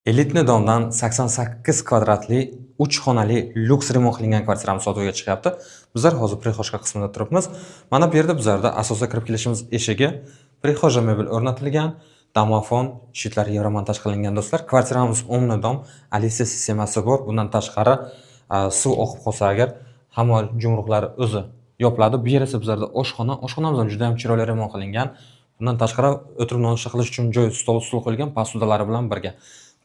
Элитный дом dan 88 kvadratli 3 xonali lyuks remont qilingan kvartiramiz sotuvga chiqyapti. Bizlar hozir прихожка qismida turibmiz. Mana bu yerda bizlarda asosiy kirib kelishimiz eshigi, прихожа mebel o'rnatilgan, domofon, щит lar евромонтаж qilingan, do'stlar. Kvartiramiz умный дом, Alisa sistemasi bor. Bundan tashqari, suv oqib qolsa agar, hamma jumruqlari o'zi yopiladi. Bu yer esa bizlarda oshxona. Oshxonamiz ham juda ham chiroyli remont qilingan. Bundan tashqari, o'tirib nonushta qilish uchun joy, stol, stul qo'yilgan, посуда lari bilan birga.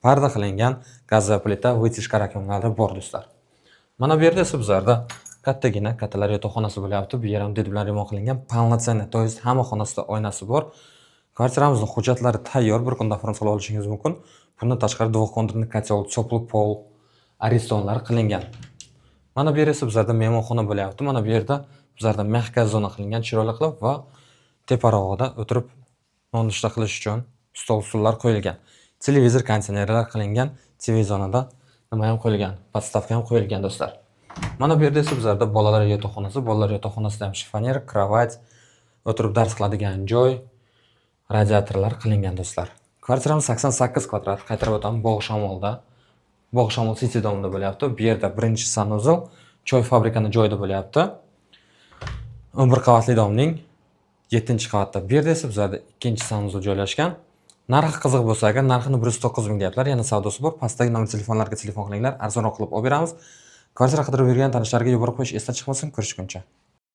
Parda qilingan, газовая plita, вытяжка, раковина lari bor, do'stlar. Mana bu yerda esa bizlarda kattagina kattalar yotoqxonasi bo'lyapti. Bu yer ham did bilan remont qilingan, полноценный, то есть hamma xonasida oynasi bor. Kvartiramizning hujjatlari tayyor, bir kunda оформить qilib olishingiz mumkin. Bundan tashqari, двухконтурный котел, теплый pol, Aristonlar qilingan. Mana bu yer esa bizlarda mehmonxona bo'lyapti. Mana bu yerda bizlarda мягкая zona qilingan, chiroyli qilib, va teparog'ida o'tirib nonushta qilish uchun stol, stullar qo'yilgan. Televizor, konditsionerlar qilingan, TV zonada nima ham qo'yilgan, подставка ham qo'yilgan, do'stlar. Mana bu yerda esa bizlarda bolalar yotoqxonasi. Bolalar yotoqxonasida ham shifoner, кровать, o'tirib dars qiladigan joy, radiatorlar qilingan, do'stlar. Kvartiramiz 88 kvadrat, qaytarib o'taman, Bog' Shamolda. Bog' Shamol City дом ida bo'lyapti. Bu yerda birinchi санузел, choy fabrikani joyida bo'lyapti. 11 qavatli дом ning 7-qavatda. Bu yerda esa bizlarda ikkinchi санузел joylashgan. Narxi qiziq bo'lsa agar, narxini 109 ming deyaptilar. Yana savdosi bor. Pastdagi nomer telefonlarga telefon qilinglar, arzonroq qilib olib beramiz. Kvartira qidirib yurgan tanishlarga yuborib qo'yish esdan chiqmasin. Ko'rishguncha.